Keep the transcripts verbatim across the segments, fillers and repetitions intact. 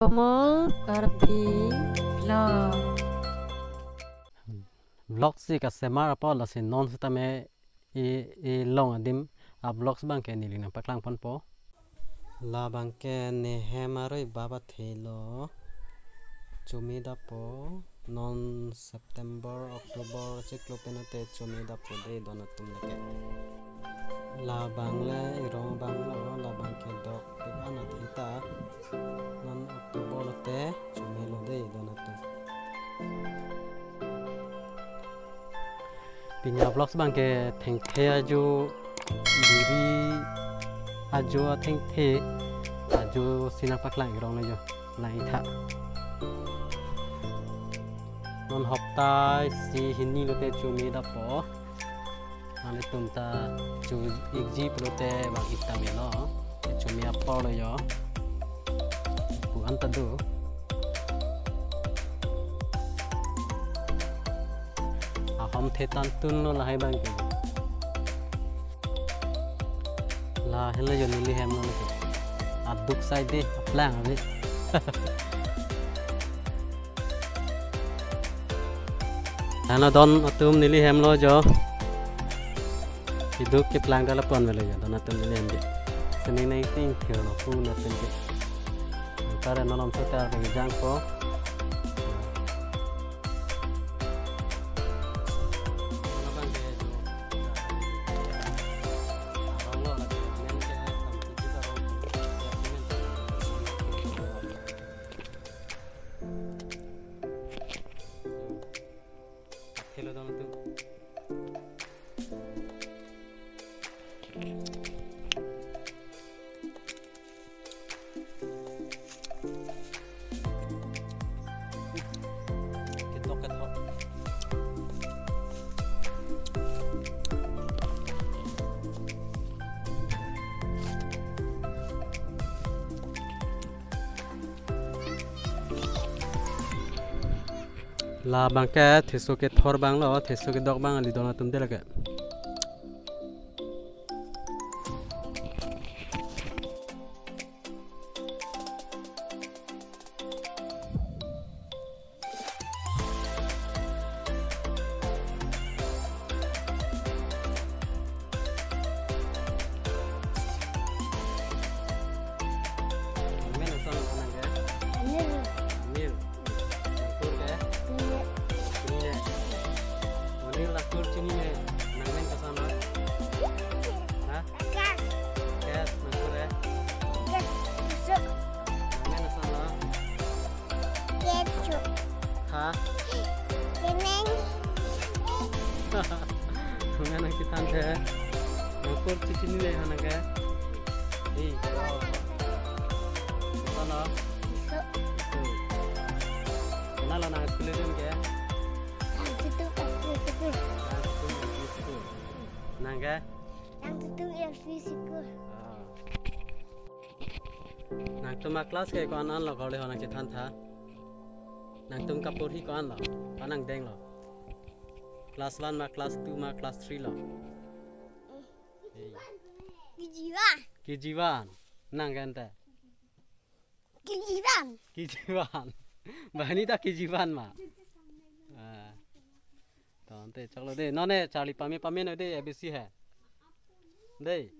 Komol Karbi Vlog. Vlog si kasemar apot lasi non setame i, i long adim a vlogs abangke neli nangpaklang ponpo. Labangke nehem aroi baba thelo. Chome dapo non September, October chiklo pen te chome dapo dei don atum lake. Labang le irong bang lo, labang kedok pik anat hita. Non October lote chome lo dei don atum. Pini a vlogs abangke thengthe ajo, biri ajo, thengthe ajo si nangpaklang irong lo jo. Lang itha. Non hopta isi hini lote chome dapo. Nanglitum ta chu ikji pulote bang ik tame lo. Chome apor lo jo. Pu an ta do. Ahom the tantun lo lahai abangke. Lahelo jo neli hem lo lake. Aduk sai dei, aplang ave. Lalo don atum neli hem lo jo. Iduk keplang ta lapu-an avelo jo, don atum neli hem dei. Sining nangting thir lo pu na pen ke. Anpar non om sotar ke jangpo. Hello, don atum. Ketok, ketok. Labangke theso kethor abang lo, theso kedok abang kali don atum dei lake. Nangmen ason lo nang ke? Anil. Anil. Nangkur ke? Pine. Pine. Anil, nangkur, chinine. Nangmen koson lo? Ha? Gas. Gas, nangkur ke? Gas. Besok. Nangmen ason lo? Ketchup. Ha? Chinine. Nangmen nangchethan the. Nangkur chechinine ha nang ke? Di. Koson lo? Besok. Besok. Konat lo nang school dun ke? Nangtum L P school. Nang ke? Nangtum L P school. Ah. Nangtum a class ke ko-an an lo, kor le ho nangchethan tha. Nangtum kaporhi ko-an lo, ko-an nangdeng lo. Class one ma, class two ma, class three lo? Hey. K G one. K G one. Nang ke ante? K G one. K G one. Banghini ta K G one ma. Ah. To ante choklo dei. Non ne charli pame pame noi dei, A B C he. Dei.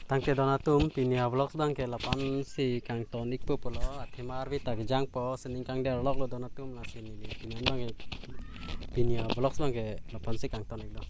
Tangte don atum, pini a vlogs abangke lapu-an si kangton ikpo pulo, athema arve ta kejangpo, sining kangder lok lo don atum, lasi neli pini abangke, pini a vlogs abangke lapu-an si kangton ik do.